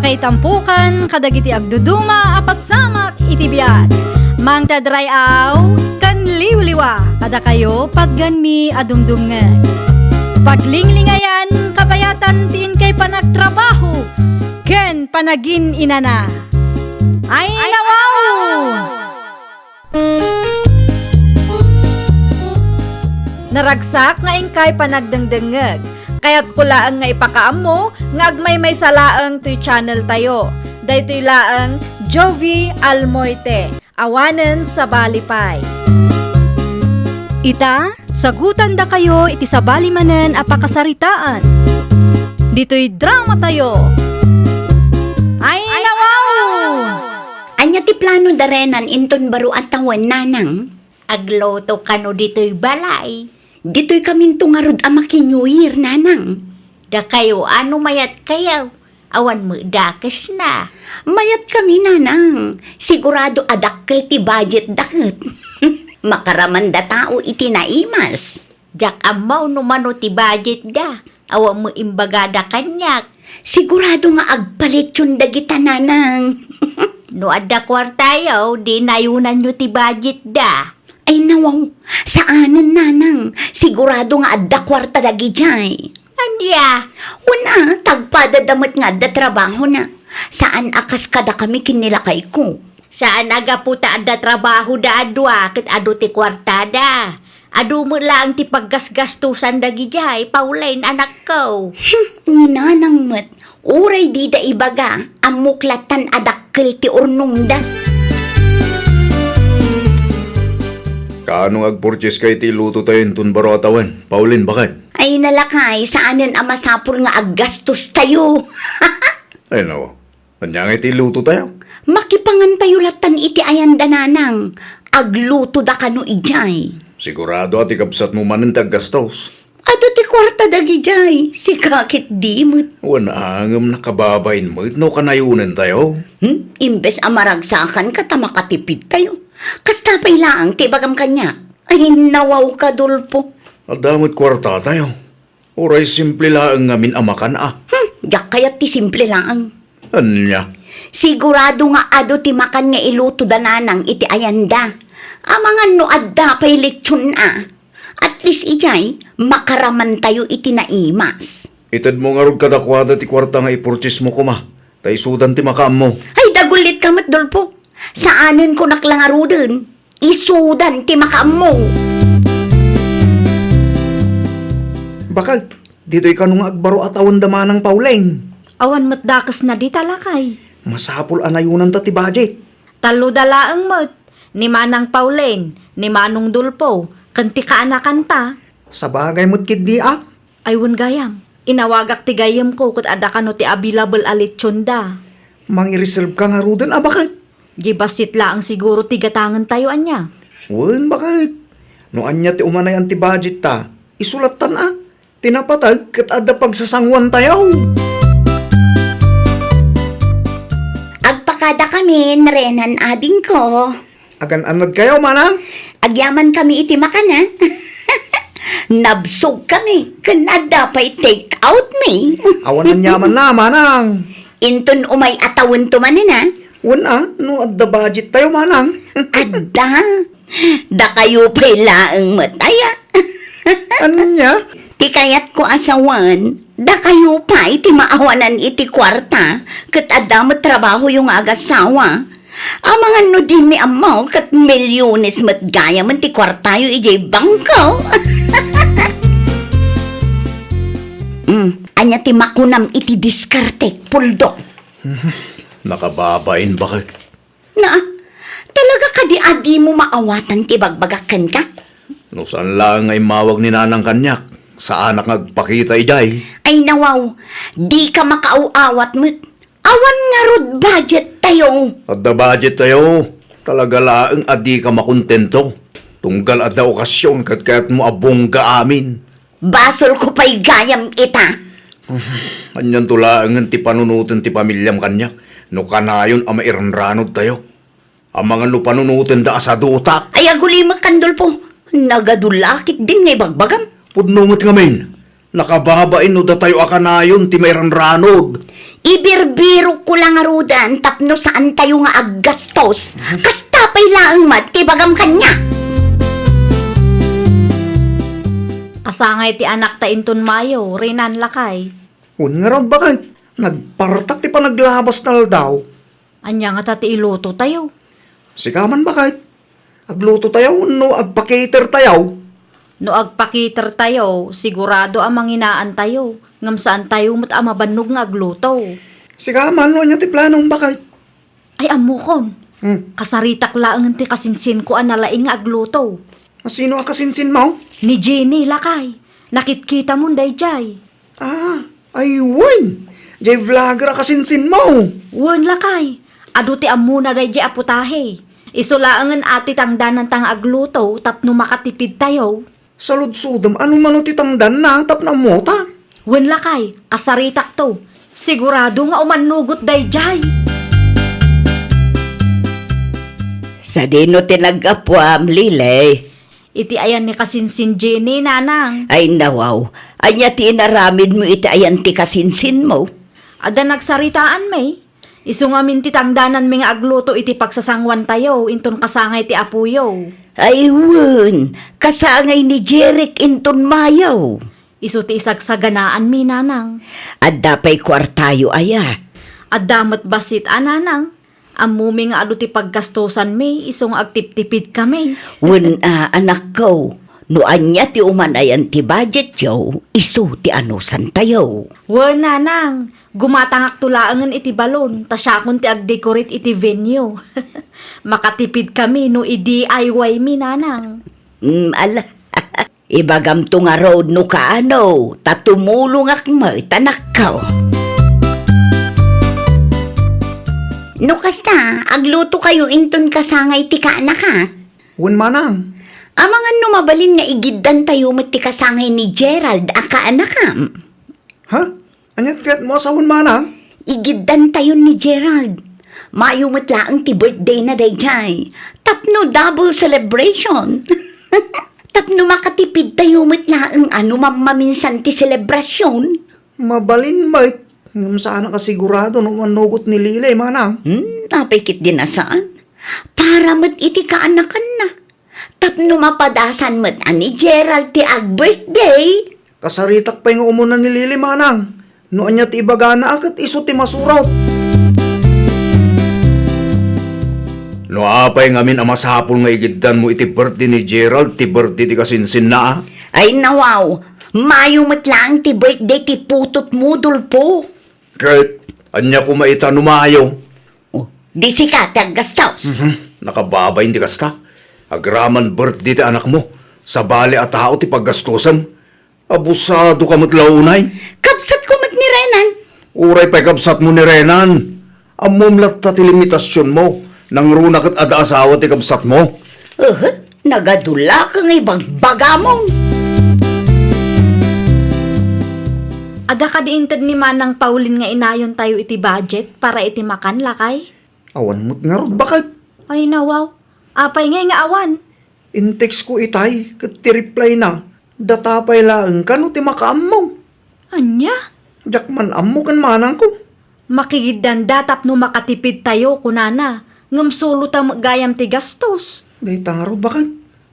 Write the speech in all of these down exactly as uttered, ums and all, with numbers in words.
Itampukan kadagiti agduduma a pasamak iti biag. Mangted ray-aw ken liwliwa kadakayo patgenmi a dumdumngeg. Paglinglingayan, kabayatan ti inkay panagtrabaho ken panagin-inana. Ay, nawaw! Naragsak nga inkay panagdengdengngeg. Kayatko laeng nga ipakaammo nga agmaymaysa laeng toy channel tayo. Daytoy laeng Jovi Almoite, awanen sabali pay. Ita, sagutandakayo iti sabali manen a pakasaritaan. Ditoy drama tayo. Ay, nawaw! Ania ti plano da Renan inton baro a tawen, nanang? Agluto kano ditoy balay? Ditoy kaminto ngarud a maki-New Year, nanang. Dakayo, ano mayat kayo? Awan met dakes na. Mayat kami, nanang. Sigurado a dakkel ti budget da ket. Makaramanda tao iti naimas. Diak ammo no mano ti budget da. Awan met imbagada kaniak. Sigurado nga agpalitson dagita, nanang. No adda kuartayo, di nayunanyo ti budget da. Ay, nawaw. Saanen, nanang. Sigurado nga adda kuarta dagidiay. Ania? Wen a, tagpada da met nga adda trabahona. Saan a kas kadakami ken ni lakayko. Saan a gapu ta adda trabahoda a dua ket adu ti kuartada. Adu met laeng ti paggasgastosan dagidiay, Pauline, anakko. Hmm, ni nanang met. Uray dida ibaga, ammok lattan a dakkel ti urnongda. Kaano nga agpurchase kay ti luto tayo inton baro a tawen? Pauline, bakit? Ay, nalakay, saanen a masapul nga aggastos tayo. Ay, no. Ania nga iti luto tayo? Makipangan tayo lattan iti ayanda, nanang. Agluto da kano idiay. Sigurado a ti kabsat mo manen ti aggastos. Adu ti kuarta dagidiay, sika ket di met. Wen a ngem nakababain met no kanayonen tayo. Hmm? Imbes a maragsakan ket a makatipid tayo. Kasta pay laeng ti ibagam kaniak. Ay, nawaw ka, Dolpo. Adda met kuarta tayo. Uray simple laeng ngamin a makan a. Hmm, diak kayat ti simple laeng. Ania? Sigurado nga adu ti makan nga iluto da nanang iti ayanda. Amangan no adda pay lechon a. At least idiay, makaraman tayo iti naimas. Itedmo ngarud kadakuada ti kuarta nga ipurchase mo koma, ta isudan ti makaammo. Ay, dagullit ka met, Dolpo. Saanen ko nak la ngaruden. Isudan ti makaammo. Bakit? Ditoy kano nga agbaro a tawen da manang Pauline? Awan met dakesna dita, lakay. Masapul a nayunanta ti budget. Tallo da laeng met. Ni Manang Pauline, ni Manong Dolpo, ken ti kaanakanta. Sabagay met ketdi a. Ay wen gayam, inawagak ti gayyemko ket adda kano ti available a lechon da. Mangireserve ka ngaruden a baket? Di bassit laeng siguro ti gatangen tayo ania. Wen baket. No ania ti umanayan ti budget ta, isulattan a. Ti napateg ket adda pagsasanguan tayo. Agpakada kami, Renan adingko. Agan-anad kayo, manang? Agyaman kami iti makan, a. Nabsog kami, ken adda pay take out mi. Awan anyaman na, manang. Inton umay a tawen to manen, a. Wen a, no adda budget tayo, manang. Adda. Dakayo pay laeng met aya. Ania? Ti kayatko a sawen, dakayo pay ti maawanan iti kuarta, ket adda met trabahoyo nga agasawa. Amangan no dimi ammo, ket milyones met gayamen ti kuartayo idiay bangko. Mm, ania ti makunam iti diskartek, Puldok? Nakababain, baket? Na, talaga kadi a dimo maawatan ti bagbagak kenka? No saan laeng nga immawag ni Nanang kaniak, saanak nga agpakita idiay. Ay nawaw, dika makaaw-awat met. Awan ngarud budget tayo. Adda budget tayo. Talaga laeng a dika makontento. Tunggal adda okasyon ket kayatmo a bongga amin. Basolko pay gayam ita. Anianto laengen ti panunoten ti pamiliam kaniak no kanayon a mairanranod tayo? Amangan no panunotenda a sadutak. Ay, agulimek, Kandolpo. Nagadu la ketdin nga ibagbagam. Pudno met ngamin. Nakababain no datayo a kanayon ti mairanranod. Ibirbirokko la ngaruden tapno saantayo nga aggastos. Kasta pay laeng met ti ibagam kaniak. Kasangay ti anakta inton Mayo, Renan, lakay. Wen ngarud, baket. Nagpartak ti panaglabasna aldaw. Ania ngata ti ilutotayo? Sika man, baket. Aglutotayo wenno agpa-catertayo? No agpa-catertayo, sigurado a manginaantayo, ngem saantayo met a mabannog nga agluto. Sika man, no ania ti planom, baket? Ay, ammokon. Hmm. Kasaritak laengen ti kasinsinko a nalaing nga agluto. Asino a kasinsinmo? Ni Jenny, lakay. Nakitkitamon daydiay. Ah, ay wen! Jay vlogger a kasinsinmo! Wen, lakay. Adu ti ammona daydiay a putahe. Isu laengen a ti tangdananta nga agluto tapno makatipidtayo. Saludsodem, ano mano ti tangdanna tapno ammota? Wen, lakay, kasaritakto. Sigurado nga umannugot daydiay. Sadino ti naggapuam, Lily? Iti ayan ni kasinsin Jenny, nanang. Ay, nawaw. Ania ti inaramidmo iti ayan ti kasinsinmo? Adda nagsaritaan, May. Isu ngamin ti tangdananmi nga agluto iti pagsasanguantayo inton kasangay ti apoyo. Ay, wen, kasangay ni Jeric inton Mayo. Isu ti isagsaganaanmi, nanang. Adda pay kuartayo aya? Adda met bassit a, nanang. Ammomi nga adu ti paggastosanmi, isu nga agtiptipidkami. Wen a, anakko, no ania ti umanayan ti budgetyo, isu ti anusantayo. Wen, nanang, gumatangakto laengen iti balon, ta siakon ti agdecorate iti venue. Makatipidkami no i-D I Y mi, nanang. Mm, ala. Ibagamto ngarud no kaano, ta tumulongak met, anakko. No kasta, aglutokayo inton kasangay ti kaanakak? Wen, manang. Amangan no mabalin nga igiddantayo met ti kasangay ni Gerald a kaanakam. Ha? Ania ti kayatmo a sawen, manang? Igiddantayon ni Gerald. Mayo met laeng ti birthdayna daydiay. Tapno double celebration. Tapno makatipidtayo met laeng a no mammaminsan ti selebrasion. Mabalin met, ngem saanak a sigurado no mannugot ni Lily, manang. Hmm, apay ketdin a saan? Para met iti kaanakanna. Tapno mapadasan met a ni Gerald ti ag-birthday. Kasaritak pay nga umuna ni Lily, manang. No ania ti ibagana a ket isu ti masurot. No apay ngamin a masapul nga igiddanmo iti birthday ni Gerald ti birthday ti kasinsinna, a? Ay, nawaw, mayo met laeng ti birthday ti putotmo, Dolfo. Ket ania koma ita no mayo? Oh, di sika ti aggastos. Mhm. Nakababain ti kasta. Agraman birthday ti anakmo, sabali a tao ti paggastosan. Abusadoka met la unay. Kabsatko met ni Renan. Uray pay kabsatmo ni Renan. Ammom latta ti limitasionmo. Nangruna ket adda asawa ti kabsatmo. Uh, nagadu la nga ibagbagamon. Adda kadi inted ni Manang Pauline nga inayontayo iti budget para iti makan, lakay? Awan met ngarud, baket. Ay, nawaw. Apay ngay nga awan? In-text ko itay, ket ti reply na, data pay laeng kano ti makaammo. Ania? Diak man ammo ken manangko. Makigiddanda tapno makatipidtayo, kunana. Ngem sulo ta met gayam ti gastos. Dayta ngarud, baket.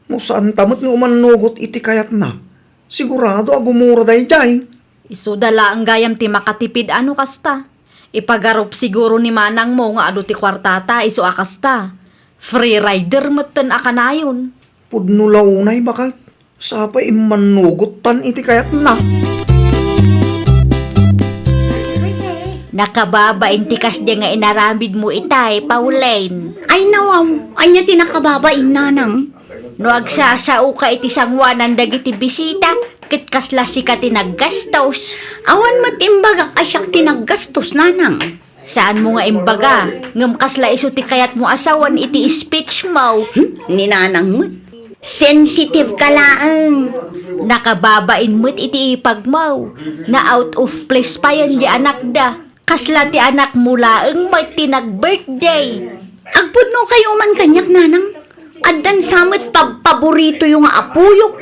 No saanta met nga umannugot iti kayatna, sigurado a gumura daydiay. Isuda laeng gayam ti makatipid a no kasta. Ipagarup siguro ni manangmo nga adu ti kuartata, isu a kasta. Free rider metten a kanayon. Pudno la unay, baket. Sapay immannugot tan iti kayatna. Nakababain ti kasdi nga inaramidmo itay, Pauline. Ay, nawaw, ania ti nakababain, nanang? No agsasaoka iti sanguanan dagiti bisita, ket kasla sika ti naggastos. Awan met imbagak a siak ti naggastos, nanang. Saanmo nga imbaga, ngem kasla isu ti kayatmo a sawen iti speech mo. Hmm? Ni nanang met. Sensitive ka laeng. Nakababain met iti ipagmo. Na out of place payen di anakda. Kasla ti anakmo laeng met ti nag-birthday. Agpudno kayo man kaniak, nanang. Addan sa met pabpaboritoyo nga apoyo.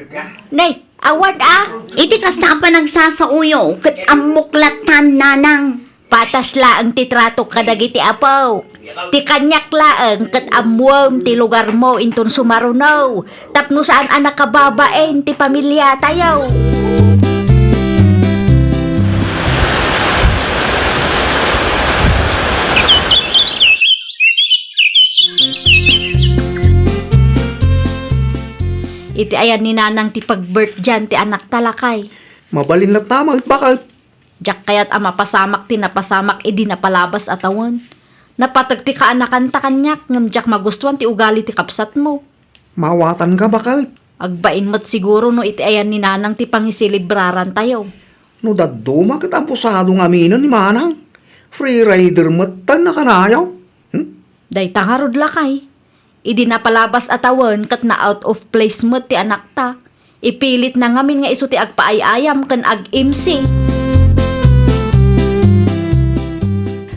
Nay, Awan a, iti kasta a panagsasaoyo, ket ammok latan, nanang. Patas laeng ti tratok kadagiti apok. Ti kaniak laeng ket ammuem ti lugarmo inton sumaruno, tapno saan a nakababain ti pamiliatayo. Iti ayan ni nanang ti pag-birthday ti anakta, lakay. Mabalin latta met, baket. Diak kayat a mapasamak ti napasamak idi napalabas a tawen. Napateg ti kaanakanta kaniak, ngem diak magustuan ti ugali ti kabsatmo. Maawatanka, baket. Agbain met siguro no iti ayan ni nanang ti pangiselebrarantayo. No dadduma ket abusado nga aminen ni manang. Free rider metten a kanayo. Hmm? Dayta ngarud, lakay. Idi napalabas a tawen ket na-out of place met ti anakta, ipilitna ngamin nga isu ti agpaay-ayam ken ag-M C.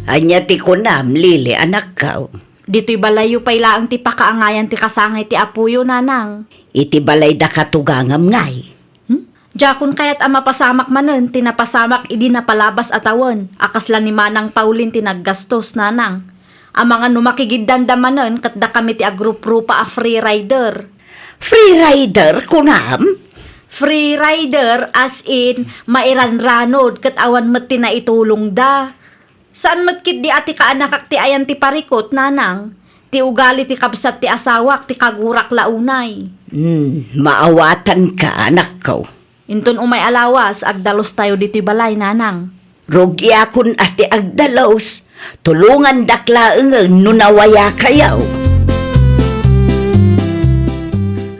Ania ti kunam, Lily, anakko? Ditoy balayyo pay laeng ti pakaangayan ti kasangay ti apoyo, nanang. Iti balayda katugangam ngay? Hmm? Diakon kayat a mapasamak manen ti napasamak idi napalabas a tawen, a kasla ni Manang Pauline ti naggastos, nanang. Amangan no makigiddanda manen ket dakami ti agruprupa a free rider. Free rider, kunam? Free rider, as in, mairanranod ket awan met ti naitulongda. Saan met ketdi a ti kaanakak ti ayan ti parikut, nanang? Ti ugali ti kabsat ti asawak ti kagurak la unay. Hmm, maawatanka, anakko. Inton umay a lawas, agdalustayo ditoy balay, nanang. Rugiakon a ti agdalus, tulongandak laengen no nawayakayo.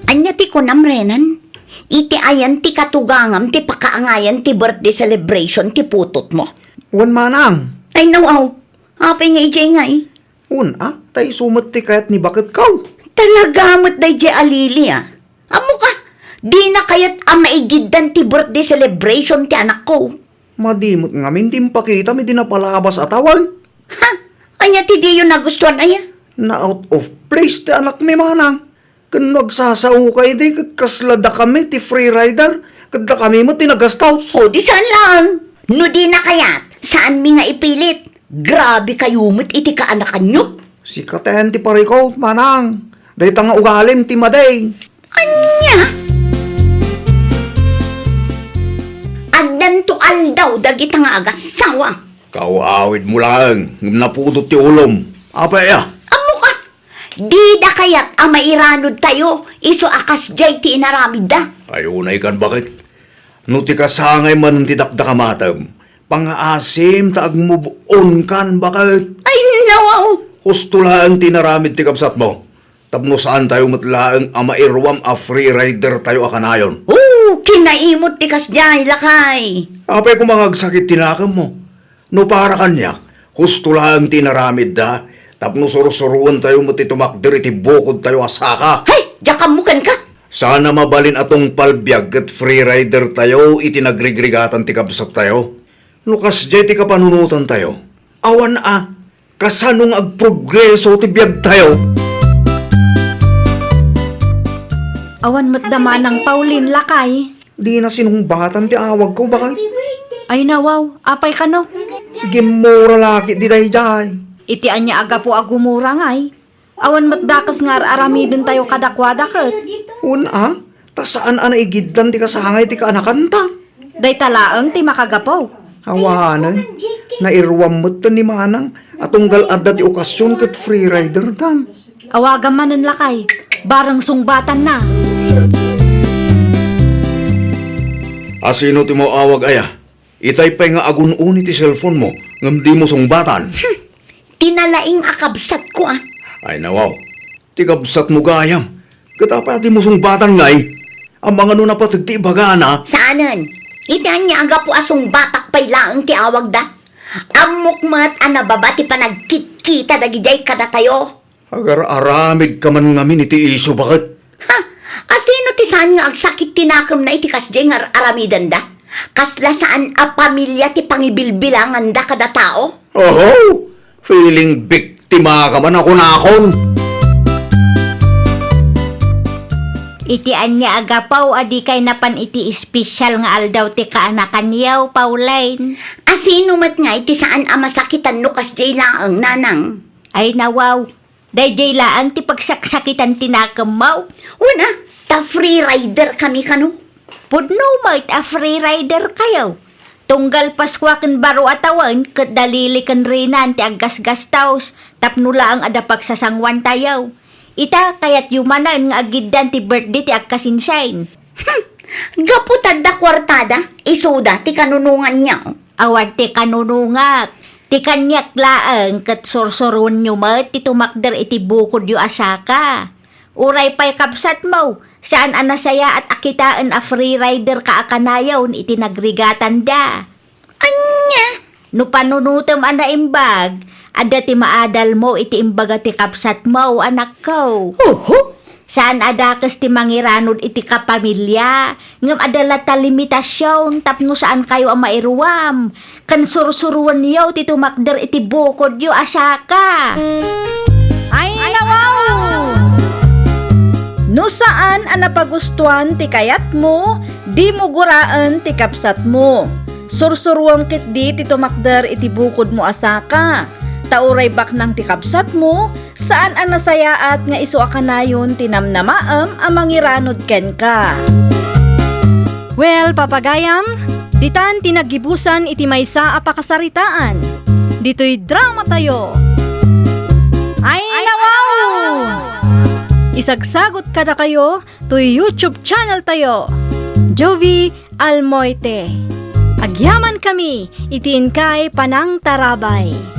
Ania ti kunam, Renan? Iti ayan ti katugangam ti pakaangayan ti birthday celebration ti putotmo? Wen, manang. Ay, nawaw. Apay nga idiay ngay? Wen a, ta isu met ti kayat ni baketko. Talaga met daydiay a Lily a. Ammoka, dina kayat a maigiddan ti birthday celebration ti anakko. Madi met ngamin ti impakitam idi napalabas a tawen. Ha? Ania ti diyo nagustuan aya? Na-out of place ti anakmi, manang. Ken no agsasaoka idi ket kasla dakami ti free rider, ket dakami met ti nagastos. O, di saan laeng. No dina kayat, saanmi nga ipilit. Grabe kayo met iti kaanakanyo. Sika ten ti parikut, manang. Dayta nga ugalim ti madi. Ania? Addanto aldaw dagita nga agasawa. Kaw-awidmo laeng, ngem napudot ti ulom. Apay aya? Ammoka, dida kayat a mairanodtayo isu a kasdiay ti inaramidda? Ay, unaykan, baket. No ti kasangay manen ti dakdakamatem, pangaasim ta agmove on kan, baket. Ay, nawaw! Husto laeng ti inaramid ti kabsatmo. Tapno saantayo met laeng a mairuam a free rider tayo a kanayon. Oh, kinaimot ti kasdiay, lakay! Apay koma nga agsakit ti nakemmo? No para kaniak, husto laeng ti inaramidda, tapno sursuroentayo met ti tumakder iti bukodtayo a saka. Hay! Diak ammo kenka! Saan a mabalin a tungpal biag ket free rider tayo iti nagrigrigatan ti kabsattayo. No kasdiay ti kapanunotantayo, awan a, kasano nga agprogreso ti biagtayo? Awan met da Manang Pauline, lakay. Dina sinungbatan ti awagko, baket. Ay, nawaw, apay kano? Gimmura la ketdi daydiay. Iti ania a gapu a gumura ngay? Awan met dakes nga ar-aramidentayo kadakuada ket. Wen a, ta saan a naigiddan ti kasangay ti kaanakanta. Dayta laeng ti makagapu. Awanen, nairuam metten ni Manang a tunggal adda ti okasion ket free rider tan. Awagam manen, lakay, bareng sungbatanna. A sino ti maawag aya? Itay pay nga agun-uni ti cellphone-mo, ngem dimo sungbatan. Hmm, ti nalaing a kabsatko, a. Ay, nawaw. Ti kabsatmo gayam. Ket apay a dimo sungbatan ngay? Amangan no napateg ti ibagana. Saanen. Iti ania a gapu a sungbatak pay laeng ti awagda? Ammok met a nababa ti panagkitkita dagidiay kadatayo. Agar-aramidka man ngamin iti isu, baket. Ha? A sino ti saan nga agsakit ti nakemna iti kasdiay nga ar-aramidenda? Kasla saan a pamilia ti pangibilbilanganda kada tao? Oho! Feeling biktima ka man a kunakon. Iti ania a gapu a dikay napan iti espesial nga aldaw ti kaanakanyo, Pauline? Asino met ngay ti saan a masakitan no kasdiay laeng, Nanang? Ay, nawaw. Daydiay laeng ti pagsaksakitan ti nakemmo. Wen a, ta free rider kami kano. Pudno met a free rider kayo. Tunggal Paskua ken baro a tawen ket Dalili ken Rinan ti aggasgastos tapno laeng adda pagsasanguantayo. Ita, kayatyo manen nga agiddan ti birthday ti agkasinsin. Hmm, gapu ta adda kuartada, isuda ti kanunonganyo. Awan ti kanunongak. Ti kaniak laeng ket sursuruenyo met ti tumakder iti bukodyo a saka. Uray pay kabsatmo, saan a nasayaat a kitaen a free rider ka a kanayon iti nagrigatanda. Ania? No panunotem a naimbag, adda ti maadalmo iti imbaga ti kabsatmo, anakko. Oho. Saan a dakes ti mangiranod iti kapamilya, ngem adda latta limitasion tapno saankayo a mairuam, ken sursuruenyo ti tumakder iti bukodyo a saka. Ay, nawaw! No saan a napagustuan ti kayatmo, dimo guraen ti kabsatmo. Sursuruem ketdi ti tumakder iti bukodmo a saka. Ta uray baknang ti kabsatmo, saan a nasayaat nga isu a kanayon ti namnamaem a mangiranod kenka. Well, papagayam, ditan ti naggibusan iti maysa a pakasaritaan. Ditoy dramatayo. Ay, nawaw! Isagsagot kadakayo toy YouTube channel tayo, Jovie Almoite. Agyaman kami iti inkay panangtarabay.